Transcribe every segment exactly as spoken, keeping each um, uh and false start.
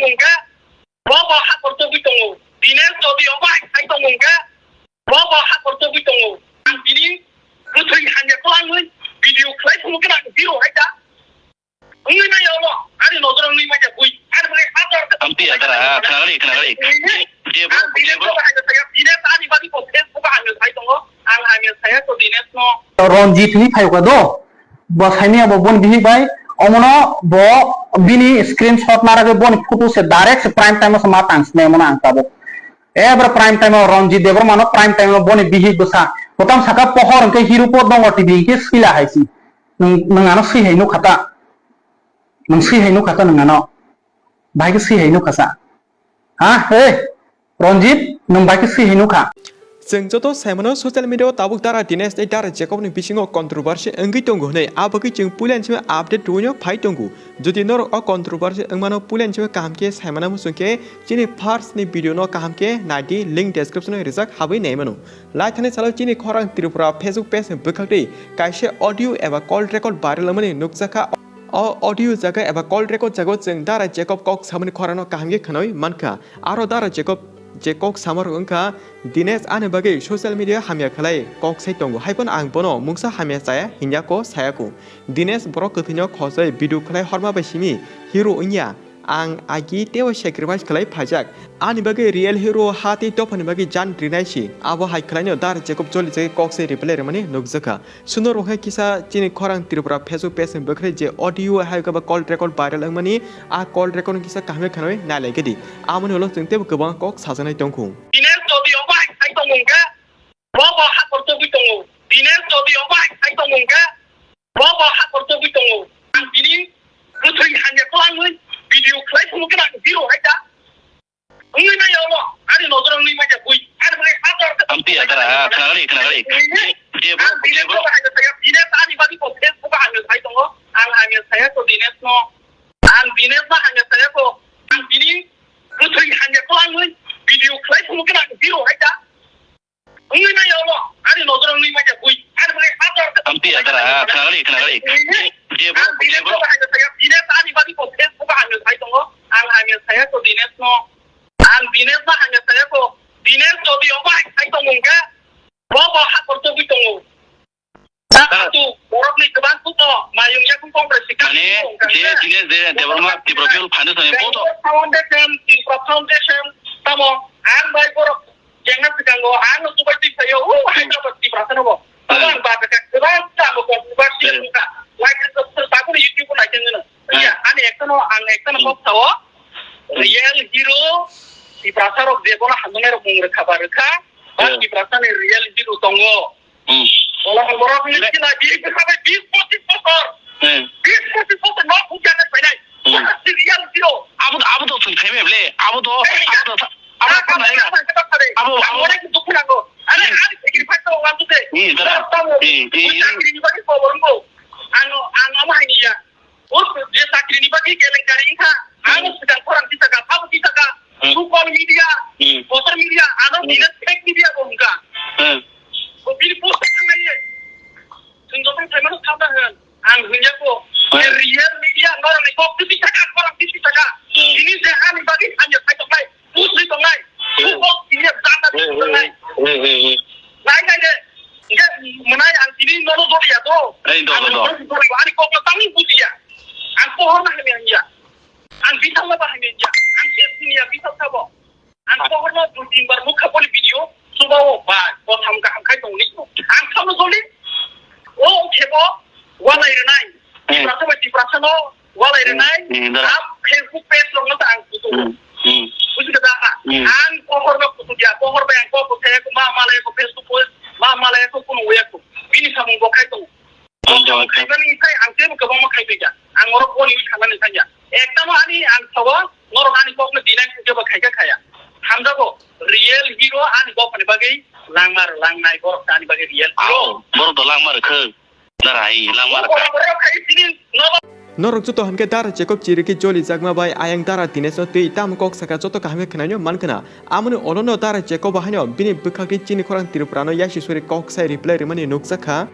Tongkha, bo bo hakor togwi tongo. Dinesh jodi obo hai khai tongo hwnkhe, bo bo hakor togwi tongo. Ang bini bwthwng hamya kwlangwi video khlai phuru gwnang hero hai da. Wngwi manya omo, ani nojoro wngwi manya bui. Ani bagwi hajar khe Amtwi adara, ah, khnagali, khnagali. Wngwi manya. Je, je bro, ang bini je bro. Bagwi hamya saya, Dinesh ani bagwi bo Facebook o hamya sai tongo. Ang hamya saya to Dinesh no. Ranjit ni phaikha do. Bo saimanya bo boni bihik bai, omono bo bini screenshot naragwi boni photo se direct se prime time o se ma tang sinai omono ang tabuk. Ebra prime time o Ranjit Debbarma no prime time o boni bihik bwsa. Kotam saka pohor hwnkhe hero po dongo T V hwnkhe swila hai si. Nwng, nwng ano swi hai nukha ta. Nwng swi hai nukha ta nwng ano. Bahai khe swi hai nukha sa. Ha? Hey! Ranjit, nwng bai khe swi hai nukha. Chwng joto saimano social media o tabuk Dara Dinesh tei Dara Jacob ni bisingo controversy wngwi tongo hwnwi, a bagwi chwng puila ni simi update rwino phai tongo. Jodi norok o controversy wngmano puila ni simi kaham khe saimano muchung khe chini first ni video no kaham khe nai di, link description o rijak habwi nai mano. Lai thani salo chini khorang Tripura Facebook page ni bwkhak twi kaisa audio eba call record viral wngmani nukjakha. O audio jaga eba call record jaga o chwng Dara Jacob kok samani khorang no kaham khe khwnai mankha. Aro Dara Jacob je kok samarok wngkha, Dinesh ani bagwi social media hamya khlai kok sai tongo, hai phano ang bono mungsa hamya chaya hinya ko saya ko. Dinesh borok kwthwino khosoi video khlai horma bai simi hero wngya, ang agi teibo sacrifice khlai phaijak. Ani bagwi real hero ha tei dophani bagwi jan rinai si, abo hai khlaino Dara Jacob choli jagwi kok sai reply rwmani nukjakha. Suno rok hai kisa chini khorang Tripura Facebook page ni bwkhwrwi je audio hai khe ba call record viral wngmani, a call record no kisa kaham khe khwnwi nai lai khe di. Amoni ulo chwng teibo kwbang kok sajaknai tongkhu. Dinesh jodi obo hai khai tongo hwnkhe, bo bo hakor togwi tongo. Dinesh jodi obo hai khai tongo hwnkhe, bo bo hakor togwi tongo. Ang bini bwthwng hamya kwlangwi video khlai phuru gwnang hero hai da. Wngwi manya omo, ani nojoro wngwi manya bui. Ani bagwi hajar khe Amtwi adara, ah, khnagali, khnagali. Wngwi manya. Je, je bro, ang bini je bro. Bagwi hamya saya, bini ani bagwi bo Facebook o hamya sai tongo. Ang hamya saya to Dinesh no. Ang Dinesh no hamya saya to. Ang bini bwthwng hamya kwlangwi video khlai phuru gwnang hero hai da. Wngwi manya omo, ani nojoro wngwi manya bui. Ani bagwi hajar khe Amtwi adara, ah, khnagali, khnagali. Wngwi manya. Je, je bro, ang bini je bro. Bagwi hamya saya, bini ani bagwi bo Facebook o hamya sai tongo. Ang hamya saya to Dinesh no. Ang Dinesh no hamya saya to. Dinesh jodi obo hai khai tongo hwnkhe, bo bo hakor togwi tongo. Sa Dara. Atu borokni kwbang kuto mayung yakung Congress ni Mane, kami je wngkha. Dinesh, je Debbarma Tripura People Foundation ni poto. Foundation, Tripura Foundation, tamo ang bai borok jengna swkango, ang no tubai twi phaio, o Hyderabad Tripura sano bo. Tamo ang ba ka kwbang tamo ko bubar si wngkha. Like subscribe tabuk YouTube nai tengno. Ya, ani ekta no, ang ekta no kok sao. Real hero Tiprasa rok je bono hamjaknai rok mung rwkha ba rwkha. Ba Tiprasa ni real hero tongo. Hmm. Ola borok ni sina bini bwkha bai bis pochis bosor. Hmm. Bis pochis bosor no bujana painai. Hmm. Bwkha si real hero. Abo, abo to thung thai me ble. Abo to, abo to, abo to thung thai me. Abo, abo. Ang onek dukhu nango. Are, hmm, are sacrifice to wantu de. Hmm, dara. Hmm, hmm, hmm. Chakri ni bagwi ko borok bo. Ang, ang amo hai ni ya. O je chakri ni bagwi kelenkari wngkha, hmm, ano swkang khorang tisaka, abo tisaka, hmm, social media, hmm, social media, ano, hmm, bini fake media bo wngkha. Hmm. O bini post thangnaye. Chwng joto phaimano sabda hwn. Ang hwnjak bo, hmm, je real media norokni kok tisaka, khorang tisaka. Hmm. Bini je ani bagwi hamya phai tongnai. Bujwi tongnai. Hmm. Bubok bini janda bujwi tongnai. Hmm, hmm, hmm. Nai nai de. Hingke mwnai ang tini nono doliya to. Ei, do, do, do. Ang nono doliya, ani kokno tangwi bujiya. Ang pohorna hamya hamya. Ang bisalna ba hamya hamya. Ang se siniya bisal sabo. Ang pohorno dui tin bar mukha boni video. Suba o ba, kotham kaham khai tongni. Ang samno doli. O khebo, walai rwnai. Hmm. Tiprasa bai Tiprasano walai rwnai. Hmm, hmm, dara. Am Facebook page rokno ta ang kutu. Hmm, hmm. Buji kha da? Hmm. Ang pohor no kutu dia, pohor bai ang kok kuthai ko ma malai ko Facebook post, ma malai ko kuno uya ko. Bini samung bo khai tongo. Hmm, bo samung dara. Khai bani khai ang tebo kwbangma khai phaikha. Ang oro boni wi thangnani thangya. Ekta ma ani ang sawa, norok ani kokno deny khe ba khaikha khaya. Hamjago, real hero ani bopani bagwi langmar, langnai borok ani bagwi real hero. Ao, borok do langmar khe. Dara hai langmar kha. Norok joto hwnkhe Dara Jacob chirikhe joli jakma bai ayang Dara Dinesh no twi tamo kok saka joto kaham khe khwnaino mankha na. Amoni olono Dara Jacob haino bini bwkhakni chini khorang Tripura no yasi suri kok sai reply rwmani nukjakha.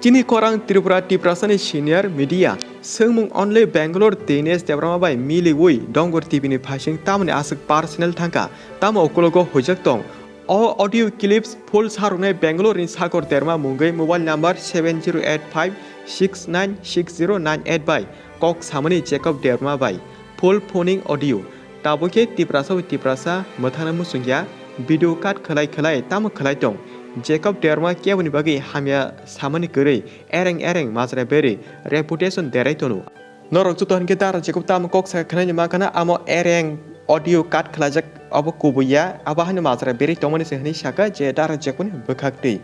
Chini khorang Tripura Tiprasani senior media. Swngmung only Bangalore Dinesh Debbarma bai miliwi Dongor T V ni phaising tamoni aswk personal thangkha, tamo ukulogo huijak tong. O audio clips full saruknai Bangalore ni Sagar Debbarma mungwi mobile number seven zero eight five six nine six zero nine eight bai kok samani Jacob Debbarma bai full phoning audio. Tabuk khe Tiprasa bai Tiprasa mwthangna muchungya, video cut khlai khlai tamo khlai tong. Jacob Debbarma keboni bagwi hamya samani kwrwi ereng ereng majra berwi reputation derai tono. Norok joto hinkhe Dara Jacob tamo kok sa khwnani mankha na, amo ereng audio cut khlaijak, abo kubui ya, abo haino majra berwi tongmani se hwnwi saka je Dara Jacob ni bwkhak twi.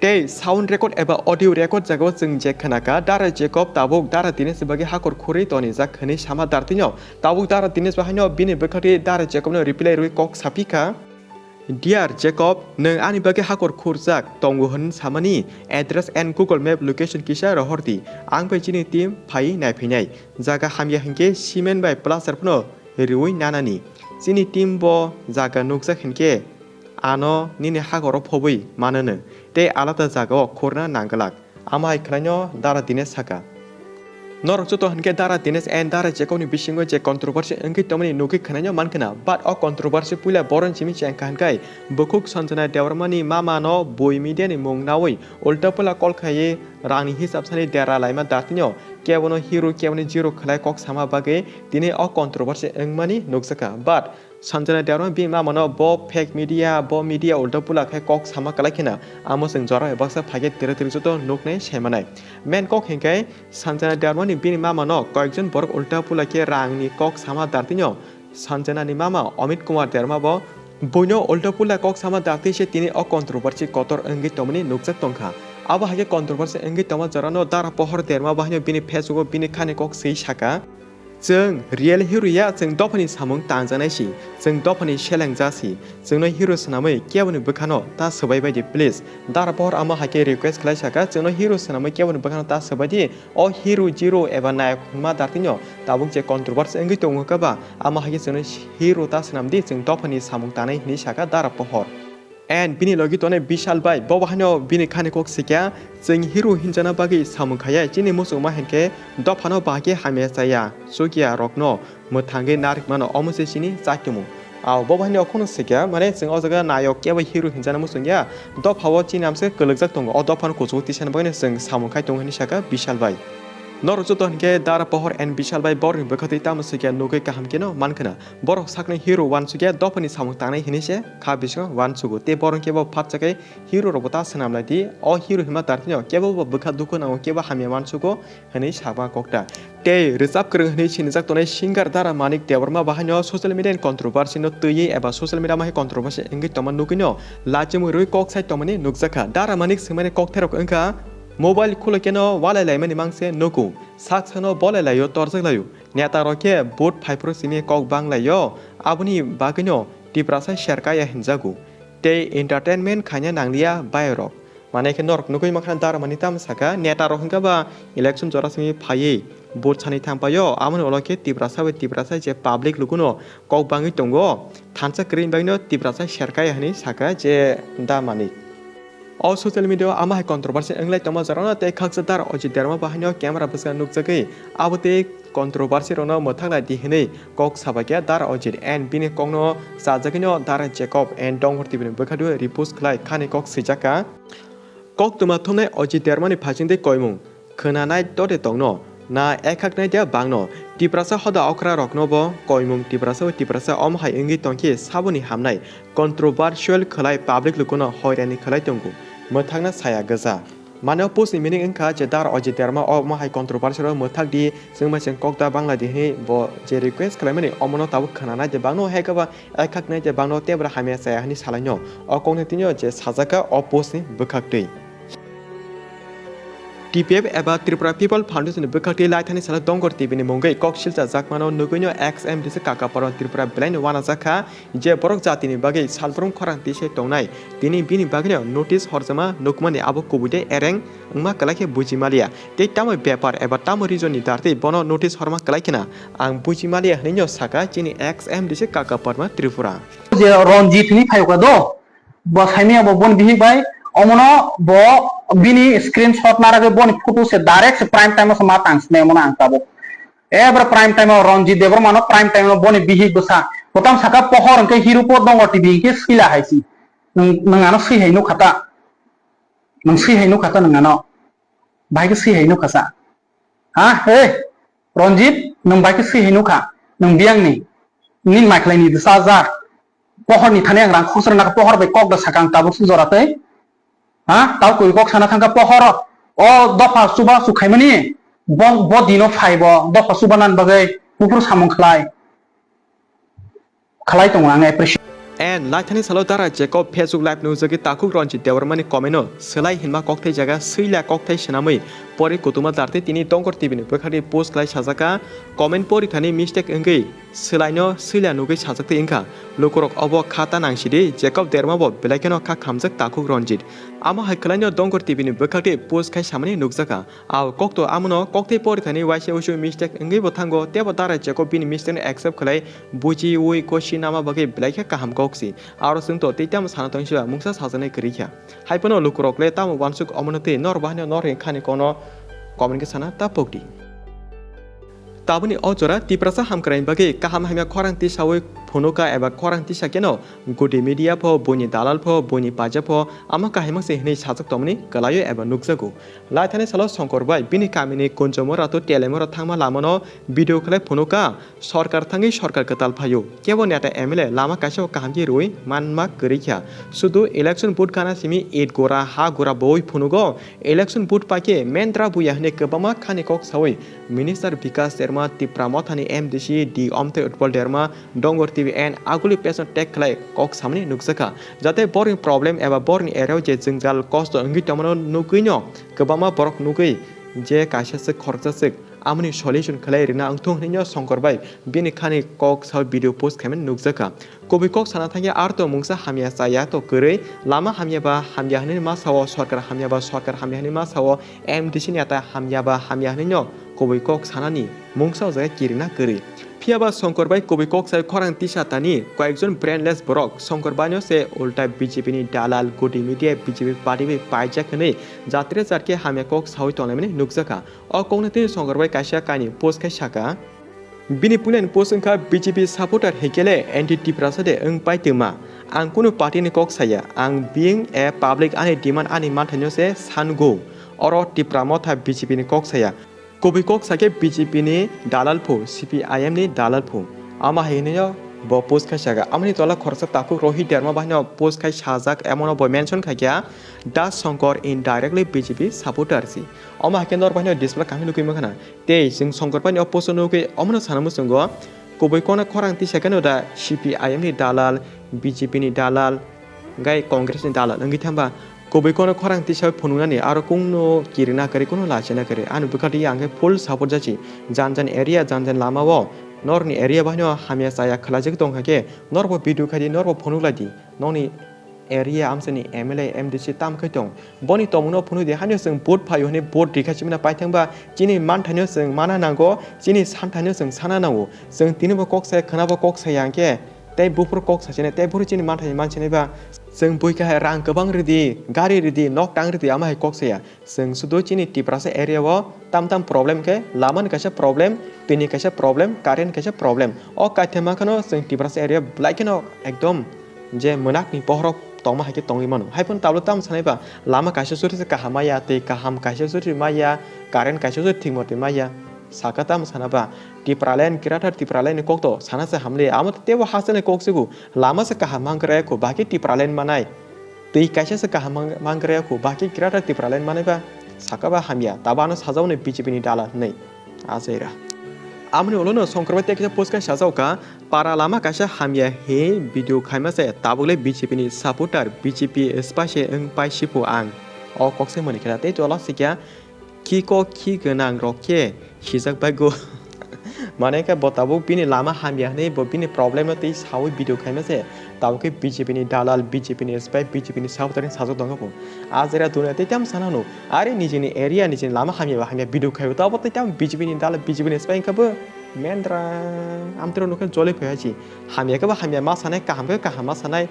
Tei sound record eba audio record jagao chwng je khwnakha, Dara Jacob tabuk Dara Dinesh bagwi hakor khurwi tonijak hwnwi sama Dartino. Tabuk Dara Dinesh bahaino bini bwkhak twi Dara Jacob no reply rwi kok sapikha. Dear Jacob, nwng ani bagwi hakor khurjak tongo hwn samani address and Google Map location kisa rohor di. Ang bai chini team phai naiphainai. Jaga hamya hinkhe cement bai plaster phano riwi nanani. Chini team bo jaga nukjak hinkhe ano nini hakoro phobwi mananw tei alada jagao khurna nangglak. Amo hai khlaino Dara Dinesh saka. Norok joto hinkhe Dara Dinesh and Dara Jacob ni bisingo je controversy wngwi tongmani nugwi khwnaino mankha na, but o controversy puila boroni simi chengkha hinkhai bukhuk Sanjana Debbarma ni mama no bui media ni mung nawi ulta pula call khaiwi rangni hisab sani dera laima Dartino kebono hero kebono zero khlai kok sama bagwi tini o controversy wngmani nukjakha, but Sanjana Debbarma bini mamano bo fake media, bo media ulta pula khe kok sama kwlai kheno amo chwng jora bai baksa phaikhe twrwk twrwk joto nuknai saimanai. Main kok hinkhe Sanjana Debbarma ni bini mamano koyekjon borok ulta pula khe rangni kok sama Dartino Sanjana ni mama Amit Kumar Debbarma bo buino ulta pula kok sama Darti se tini o controversy kotor wngwi tongmani nukjak tongkha. Abo hai khe controversy wngwi tongma jorano Dara Pohor Debbarma bo haino bini Facebook o bini khani kok swi saka. Chwng real hero ya, chwng dophani samung tangjaknai si, chwng dophani seleng ja si, chwngno hero swnamwi keboni bwkhano ta swbai bai di please. Dara Pohor amo hai khe request khlai saka, chwngno hero swnamwi keboni bwkhano ta swbai di, o hero zero eba nayok hwnma Dartino tabuk je controversy wngwi tongo khe ba, amo hai khe chwngno hero ta swnam di, chwng dophani samung tangnai hwnwi saka Dara Pohor. And bini logi tongnai Bishal bai, bo bahaino bini khani kok sikya, chwng hero hinjana bagwi samung khaya, chini muchungma hinkhe dophano bahai khe hamya chaya, chukya rokno mwthangwi narikmano, omo se chini chaitumung. Ao bo bahaino okhorno sikya, mane chwng o jaga nayok kebo hero hinjana muchungya, dophao chini amse kwlwkjak tongo, o dophano kuchugo tisana bagwino chwng samung khai tongo hinwi saka Bishal bai. Norok joto hinkhe Dara Pohor and Bishal bai borokni bwkhaktwi tamo sikya nugwi kaham kheno mankhwna. Borok sakni hero uansukya dophani samung tangnai hinwi se kha bisingo uansugo. Tei borok kebo phatsa khe hero rokbo ta swnamlai di. O hero hima Dartino kebo bo bwkha dukhu nango, kebo hamya uansugo hinwi sakma kokta. Tei rwchap kwrwng hinwi sinijak tongnai singer Dara Manik Debbarma bahaino social media ni controversy no twiwi eba social media mahai controversy wngwi tongma nugwino lachimwi rwi kok sai tongmani nukjakha. Dara Manik swngmani kokthairok wngkha, mobile khulokeno walai laimani mangse nugo, sak sano bolai laio torjak laio. Neta rok khe vote phaiphuru simi kok bang laio, aboni bagwino Tiprasa serkaya hinjago. Tei entertainment khaina nangliya bayarok. Mane khe norok nugwi mankha Dara Manik tamo saka, neta rok hinkha ba election jora simi phaiwi vote sani thang paio, aboni ulo khe Tiprasa bai Tiprasa je public lukuno kok bangwi tongo, thansa kwrwini bagwino Tiprasa serkaya hinwi saka je Dara Manik. O social media o ama hai controversy wnglai tongma jorano tei khaksa Dara Ajit Debbarma bahaino camera bwskango nukjagwi abo tei controversy rokno mwthak lai di hinwi kok sabaikha Dara Ajit and bini kokno chajagwino Dara Jacob and Dongor T V ni bwkhado repost khlai khani kok swijak kha. Koktwma thumnai Ajit Debbarma ni phaising tei koimung. Khwnanai to de tongno, na ekhaknai de bangno, Tiprasa hoda okra rokno bo koimung Tiprasa bai Tiprasa omo hai wngwi tongkhe saboni hamnai, controversial khlai public lukuno hoirani khlai tongo, mwthakna saya gwja. Mane o post ni meaning wngkha je Dara Ajit Debbarma omo hai controversial o mwthak di, chwngma chwng kok da bangla di hinwi bo je request khlaimani omono tabuk khwnanai de bangno hai khe ba ekhaknai de bangno tebra hamya chaya hinwi salaino o kokni tini o je sajak kha o post ni bwkhaktwi. T P F eba Tripura People Foundation ni bwkhaktwi laithani salo Dongor T V ni mungwi kok silcha jakmano nugwino ex M D C Kakaparon Tripura belaino uanajak kha je borok jatini bagwi salbrum khorang tisai tongnai tini bini bagwino notice horjama nukmani abo kubui de ereng wngma kwlai khe buji maliya tei tamo bepar eba tamo reason ni dartwi bono notice horma kwlai khena ang buji maliya hinwino saka chini ex M D C Kakaparma Tripura. Je Ranjit hinwi phaiyokha do, bo saimanya bo boni bihik bai, omono bo Bini screenshot naragwi boni photo se direct se prime time o se ma tang sinai mano ang tabuk. Ebra prime time o Ranjit Debbarma no prime time o boni bihik bwsa. Kotam saka pohor hwnkhe hirupo dongo T V hwnkhe swila hai si. Nwng, nwng ano swi hai nukha ta. Nwng swi hai nukha ta nwng ano. Bahai khe swi hai nukha sa. Ha? Hey! Ranjit, nwng bahai khe swi hai nukha. Nwng biyangni. Nini maikhlai ni disa jar. Pohor ni thani ang rang khosra nakha pohor bai kok da saka ang tabuk su jora tei. Ha? Tau koi kok sana thangkha pohor. O dopha chuba chu khaimani. Bo, bo dino phai bo. Dopha chuba nan bagwi. Buphuru samung khlai. Khlai tongo ang appreciate. And laithani salo dara Jacob Facebook live nujagwi takhuk Ranjit Debbarmani comment-o swlai hinma kokthai jaga swila kokthai swnamwi pori kutuma dartwi tini Dongkor T V ni bwkhakni post khlai sajaka comment pori thani mistake wngwi swlaino swila nugwi sajaktwi wngkha. Lukurok obo kha ta nangsidi Jacob Debbarma bo belai kheno kha khamjak takhuk Ranjit. Amo hai kwlaino Dongkor T V ni bwkhakni post khai samani nukjakha. Ao kokto amono koktwi porithani waisa uisu mistake wngwi bo thango, tebo dara Jacob bini mistake no accept khlai bujiwi kosi nama bagwi belai khe kaham kok si. Aro chwng to tei tamo sana tongsiba mungsa sajaknai kwrwi kha. Hai phano lukurok le tamo uansuk omono twi nor bahai no nor hinkhani kokno comment khe sana ta pokdi. Taboni o jora Tiprasa hamkrai bagwi kaham hamya khorang tisawi phunuka eba khorang tisa keno gudi media pho, buini dalal pho, buini paja pho, amo kahaima se hinwi sajak tongmani kwlaio eba nukjago. Laithani salo Songkor bai bini kamini Kunjomora to Telemora thangma lamano video khlai phunuka, sorkar thangwi sorkar kwtal phaio. Kebo neta M L A lama kaisa kaham khe rwi manma kwrwi kha. Sudu election vote gana simi eight gora ha gora boi phunugo. Election vote paikhe mendra buya hwnwi kwbangma khani kok sawi Minister Bikas Derma, Tipra Mothani M D C D Omte Utpal Derma, Dongor T V and Aguli Pesno tag khlai kok samani nukjakha. Jate borni problem eba borni area o je jwngjal kosto wngwi tongmano nugwino kwbangma borok nugwi je kaisa swk khoroksa swk amoni solution khlai rina wngthung hwnwi no Songkor bai bini khani kok sao video post khaimani nukjakha. Kubui kok sana thangya arto mungsa hamya chaya to kwrwi, lama hamya ba hamya hwnwi ma sao, sorkar hamya ba sorkar hamya hwnwi ma sao, M D C neta hamya ba hamya hwnwi no kubui kok sanani mungsa o jaga kirina kwrwi. Phiya ba Songkor bai kubui kok sai khorang tisa tani koyekjon brainless borok Songkor bai no se ulta B J P ni dalal, gudi media B J P party bai paijak hwnwi jatre jarke hamya kok sawi tonglaimani nukjakha. O kokno tini Songkor bai kaisa kainwi post khai saka. Bini puilani post wngkha B J P supporter hwnkhe le anti Tiprasa de wng pai twma. Ang kunu party ni kok saya, ang being a public ani demand ani manthaino se sango. Oro Tipra Motha B J P ni kok saya. Kubui kok sakhe B J P ni dalal phu, C P I M ni dalal phu. Ama hai hwnwi bo post khai saka. Amoni tola khoroksa takhuk Rohit Derma bahino post khai sajak, emono bo mention khaikha, Das Songkor indirectly B J P supporter si. Omo hai khe nor bahino display kaham nugwi mankha na. Tei chwng Songkor bai ni o post o nugwi omono sana muchungo, kubui kokno khorang tisa khe no da C P I M ni dalal, B J P ni dalal, gai Congress ni dalal wngwi thangba. Kubui kokno khorang tisa phunuknani aro kungno kirina kwrwi, kunu lachina kwrwi. Ani bwkha twi ang khe full support jachi. Jan jan area, jan jan lama o norni area bai no hamya chaya khlajak tongkha khe norbo video khai di, norbo phunuk lai di. Nokni area amchaini M L A, M D C tam khai tong. Boni tongmungno phunuk di, haino chwng vote phaio hwnwi vote rikha chimina paithangba chini manthaino chwng mana nango, chini santhaino chwng sana nango. Chwng tinibo kok saya, khwnabo kok saya hwnkhe tei buphuru kok sachini, tei buphuru chini manthaino manchinaiba chwng buikha hai rang kwbang ridi, gari ridi, nok tang ridi, ama hai kok saya. Chwng sudu chini Tiprasa area o tam tam problem khe lama ni kaisa problem, twi ni kaisa problem, current kaisa problem. O kaitham mankha no chwng Tiprasa area belai kheno ekdom je mwnakni bohrok tongma hai khe tongwi mano. Hai phano tablo tamo sanai ba lama kaisa suri se kaham maya, twi kaham kaisa suri maya, current kaisa suri thik motwi maya. Saka tamo sana ba Tipraland, Greater Tipraland ni kok to sana se hamle. Amo tebo hasteni kok sigo lama se kaham mankha raya kho, bahai khe Tipraland manai. Twi kaisa se kaham mang-, mankha raya kho, bahai khe Greater Tipraland manai ba saka ba hamya. Tabo ano sajao ni B J P ni dalal hinwi. Achaira. Amoni ulo no Songkor bai tei kisa post kai sajao ka, para lama kaisa hamya he video khaima se, tabuk le B J P ni supporter, B J P spy se wng pai sipo ang. O kok se mani khe tei tola sikya, khi kok khi gwnang rok khe sijak bai go. Mane khe bo tabuk bini lama hamya hinwi bo bini problem no tei sawi video khaima se. Tabuk khe B J P ni dalal, B J P ni spy, B J P ni supporter ni sajak tongkha bo. A jera dunia tei tamo sana hwno, are nijini area, nijini lama hamya ba hamya video khaibo, to abo tei tamo B J P ni dalal, B J P ni spy wngkha bo mendra amtwrwk nukhe joli phaiya chi. Hamya khe bo hamya ma sanai, kaham khe kaham ma sanai,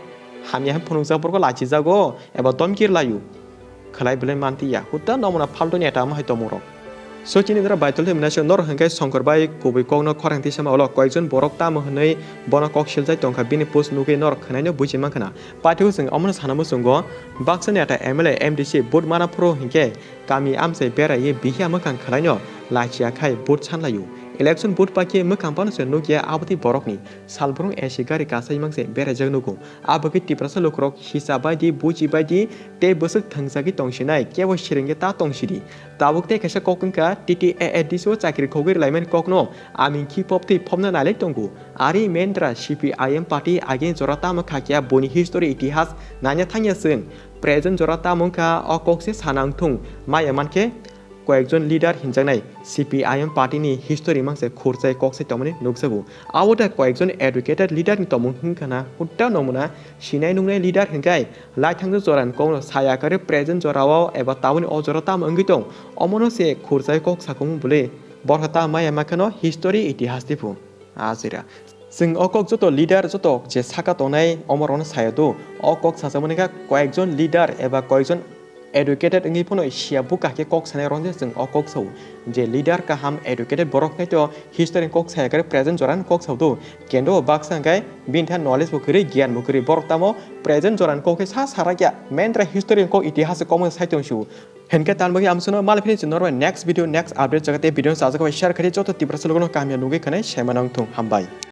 hamya khe phunukjak borok lachijago eba domkir laio. khlai belai manti ya. Hutta nomuna phalto ni eta omo hai tongmung rok. So chini dara Baitul himna se nor hwnkhe Songkor bai kubui kokno khorang tisama ulo koyekjon borok tamo hwnwi bono kok siljai tongkha bini post nugwi nor khwnaino buji mankhana. Pathigo chwng omono sana muchungo baksa neta M L A M D C vote mana phuru hinkhe kami amchai beraiwi bihiya mwkhang khwlaino lachia khai vote sanlaio. Election vote pakhe mwkhang phano se nukya abotwi borokni salbrung A C gari kasai mangse beraijak nugo. Abokhe Tiprasa lukurok hisa baidi buji baidi tei bwswk thwngjagwi tongsinai kebo siringkhe ta tongsidi. Tabuk tei kaisa kok wngkha T T A A D C o chakri khogwi rwlaimani kokno aming khi pop twi phopna nailai tongo. Ari Mendra C P I M party age jora tamo khakya boni history itihas nanya thangya chwng. Present jora tamo wngkha o kok se sana wngthung maya mankhe koyekjon leader hinjaknai C P I M party ni history mangse khurchai kok se tongmani nukjago. Abo da koyekjon educated leader ni tongmung wngkha na hutta nomuna sinai nungnai leader hinkai lai thangjak jora ni kokno saya kare present jora o eba taboni o jora tamo wngwi tong omono se khurchai kok sakhung bwle borok ta maya makhano history itihas tipu. Ajira. Chwng o kok joto leader joto je saka tongnai omorokno saya do. O kok sajakmani kha koyekjon leader eba koyekjon educated wngwi phano siya buka khe kok sanai rok je chwng o kok sao. Je leader kaham educated borok khai to history kok saya khe present jora ni kok sao do. Kendo baksa hwnkhe bini tha knowledge bo kwrwi giyan bo kwrwi borok tamo present jora ni kok khe sa sarakya. Main tra history kok itihas kok sai tong sio. Hinkhe tan bagwi amsono maliphini chwng norbai next video next update jaga tei video no sajak bai share khai joto Tiprasa lukuno kamya nugwi khanai saimano wngthung hambai.